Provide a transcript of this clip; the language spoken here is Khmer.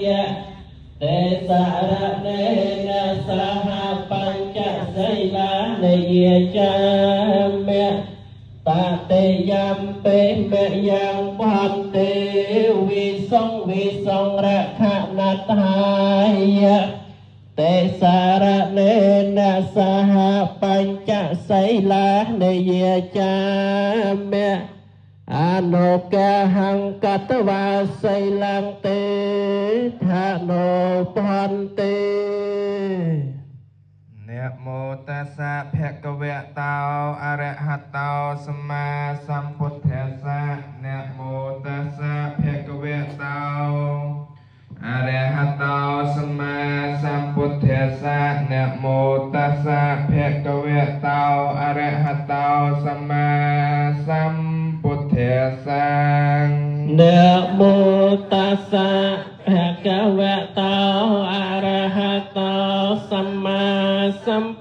យៈទេសារណេនសហបញ្ចសីលានិយាចាមៈតតិយំពេមយ៉ាងបន្ទេវិសង្វិសង្រខណដ្ឋាយៈទេសារណេនសហបញ្ចសីលានិយាចាមៈអនុកហង្កតវាសីលੰទេឋានោភន្ទេ នមោតស្សៈភគវៈតោអរហតោសម្មាសម្ពុទ្ធស្សៈនមោតស្សៈភគវៈតោអរហតោសម្មាសម្ពុទ្ធស្សៈនមោតស្សៈភគវៈតោអរហតោសម្មាសម្ពុទ្ធស្សៈ នមោតស្សៈភគវៈតោអរហតោសម្មាសម្